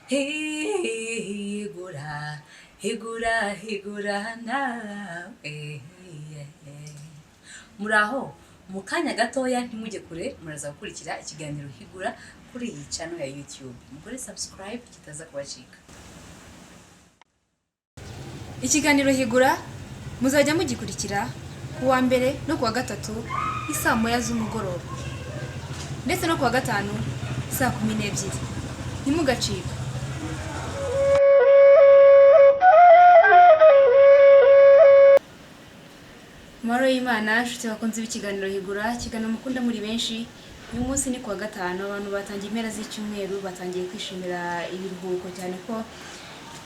Higura, higura, higura nawe. Muraho, mu kanya gatoya ntimujye kure, muraza gukurikira ikiganiro Higura kuri iyi channel ya YouTube. Mukore subscribe kitaza kubacika. Ikiganiro Higura muzajya mugikurikira ku wa mbere no ku wa gatatu isaa 1 z'umugoroba, ndetse no ku wa gatanu saa 12. Ntimugacike. Amahoro y'Imana, nshuti bakunze b'ikiganiro Higura, ikiganiro mukunda muri benshi. Uyu munsi ni ku wa gatanu, abantu batangiye impera z'icyumweru, batangiye kwishimira ibiruhuko, cyane ko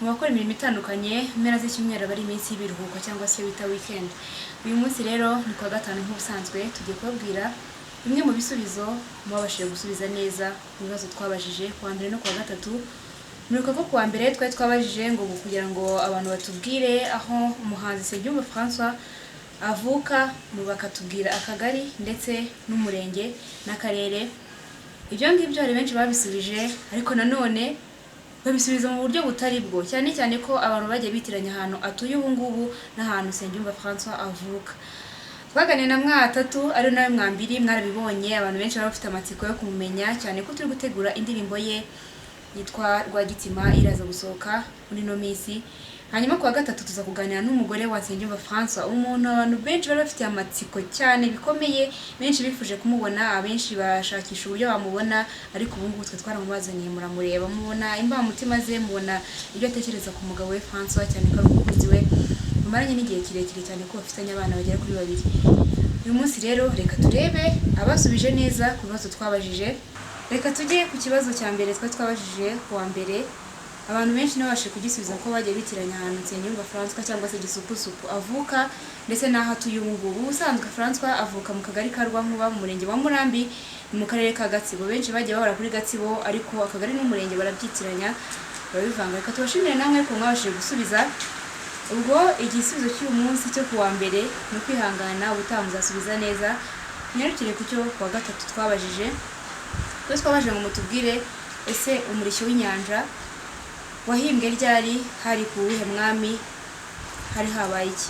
mu bakora imirimo itandukanye impera z'icyumweru aba ari iminsi y'ibiruhuko cyangwa se bita weekend. Uyu munsi rero ni ku wa gatanu nk'ubusanzwe, tugiye kubabwira bimwe mu bisubizo mwabashije gusubiza neza mu bibazo twabajije ku wa mbere no ku wa gatatu. Muribuka ko ku wa mbere twari twabajije ngo kugira ngo abantu batubwire aho umuhanzi Nsengiyumva Francois avuka, mu bakatubwira akagari ndetse n'umurenge n'akarere. Ibyo ngibyo hari benshi babisubije, ariko nanone babisubiza mu buryo butari bwo, cyane cyane ko abantu bagiye bitiranya ahantu atuye ubu ngubu n'ahantu Nsengiyumva Francois avuka. Twaganiriye na mwatatu ari nawe mwambiri, mwarabibonye, abantu benshi baba bafite amatsiko yo kumumenya, cyane ko turi gutegura indirimbo ye yitwa Rwagitima iraza gusohoka muri ino minsi. Hanyuma ku wa gatatu tuza kuganira n'umugore wa Nsengiyumva Francois, umuntu abantu benshi bari bafitiye amatsiko cyane bikomeye, benshi bifuje kumubona, abenshi bashakisha uburyo bamubona, ariko ubu ngubu twe twaramubazaniye, muramureba, mubona imbamutima ze, mubona ibyo atekereza ku mugabo we Francois, cyane ko ari umukunzi we bamaranye n'igihe kirekire, cyane ko bafitanye abana bagera kuri 2. Uyu munsi rero reka turebe abasubije neza ku bibazo twabajije. Reka tujye ku kibazo cya mbere twari twabajije ku wa mbere. Abantu benshi ntibabashe kugisubiza ko bagiye bitiranya ahantu Nsengiyumva Francois cyangwa se Gisupusupu avuka ndetse n'aho atuye ubu ngubu. Ubusanzwe Francois avuka mu kagari ka Rwankuba mu murenge wa Murambi mu karere ka Gatsibo. Benshi bagiye bahora kuri Gatsibo, ariko akagari n'umurenge barabyitiranya, barabivanga. Reka tubashimire namwe ko mwabashije gusubiza. Ubwo igisubizo cy'uyu munsi cyo ku wa mbere ni ukwihangana, ubutaha muzasubiza neza. Tunyarukire ku cyo ku wa gatatu twabajije. Twese twabajije ngo mutubwire, ese umurishyo w'inyanja wahimbwe ryari, hari ku wuhe mwami, hari habaye iki?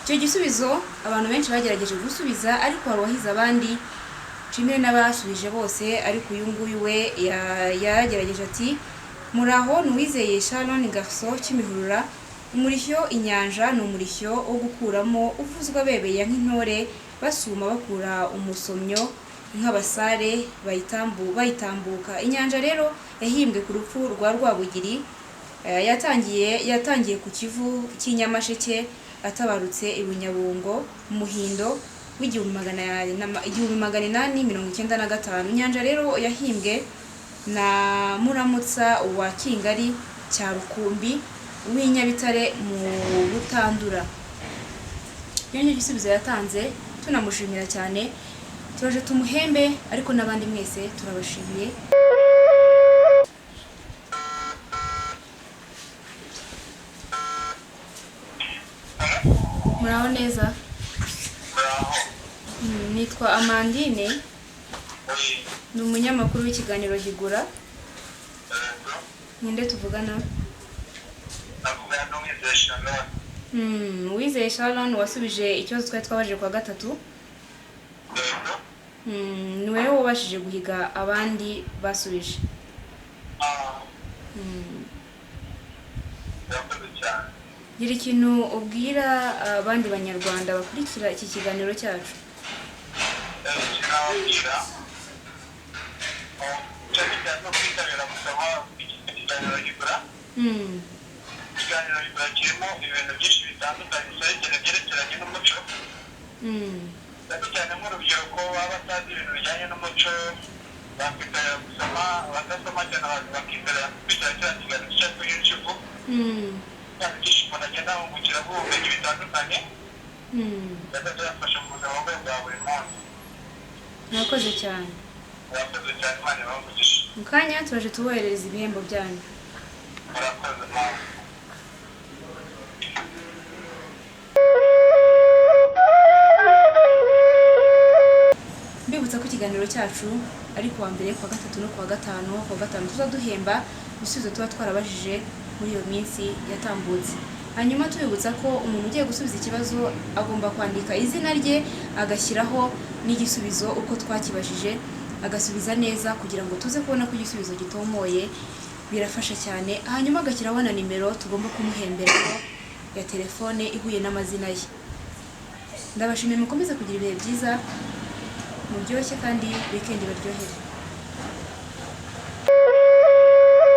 Icyo gisubizo abantu benshi bagerageje gusubiza, ariko hari uwahize abandi. Nshimire n'abasubije bose, ariko uyu nguyu we yagerageje ati: muraho, ni Uwizeye Sharon Garso Kimihurura. Umurishyo inyanja ni umurishyo wo gukuramo uvuzwa bebeya nk'intore, basuma bakura umusomyo nk'abasare bayitambuka. Inyanja rero yahimbwe ku rupfu rwa Rwabugiri, yatangiye ku Kivu cy'i Nyamasheke, atabarutse i Bunyabungo mu muhindo w'1895. Inyanja rero yahimbwe na Muramutsa wa Kingari cya Rukumbi w'inyabitare mu Butandura. Iyo nicyo gisubizo yatanze, tunamushimira cyane. Turaje tumuhembe, ariko n'abandi mwese turabashimiye. Muraho neza. Nitwa Amandine, ni umunyamakuru w'ikiganiro Higura. Ninde tuvugana? Uwizeye Sharon wasubije ikibazo twari twabajije ku wa gatatu. Ni wowe wabashije guhiga abandi basubije. Gira ikintu ubwira abandi banyarwanda bakurikira iki kiganiro cyacu. Ikiganiro Higura kirimo ibintu byinshi bitandukanye cyane byerekeranye n'umuco, cyane cyane nk'urubyiruko baba batazi ibintu bijyanye n'umuco, bakitabira gusoma, abadasoma cyane bakitabira gukurikira kiriya kiganiro cyo kuri YouTube. Kandi byinshi umuntu agenda ahungukiraho ubumenyi bitandukanye, bizajya bibafasha mu buzima bwe bwa buri munsi. Murakoze cyane. Murakoze cyane, Imana ibahe umugisha. Mu kanya turaje tuboherereza ibihembo byanyu. Murakoze nawe. Mbibutsa ko ikiganiro cyacu ari kuwa mbere, kuwa gatatu no kuwa gatanu. Kuwa gatanu tuzaduhemba Ibisubizo tuba twarabajije muri iyo minsi yatambutse. Hanyuma tubibutsa ko umuntu ugiye gusubiza ikibazo agomba kwandika izina rye, agashyiraho n'igisubizo uko twakibajije, agasubiza neza kugira ngo tuze kubona ko igisubizo gitomoye, birafasha cyane. Hanyuma agashyiraho na nimero tugomba kumuhemberaho ya telefone ihuye n'amazina ye. Ndabashimiye, mukomeze kugira ibihe byiza, muryoshye kandi weekend ibaryohere.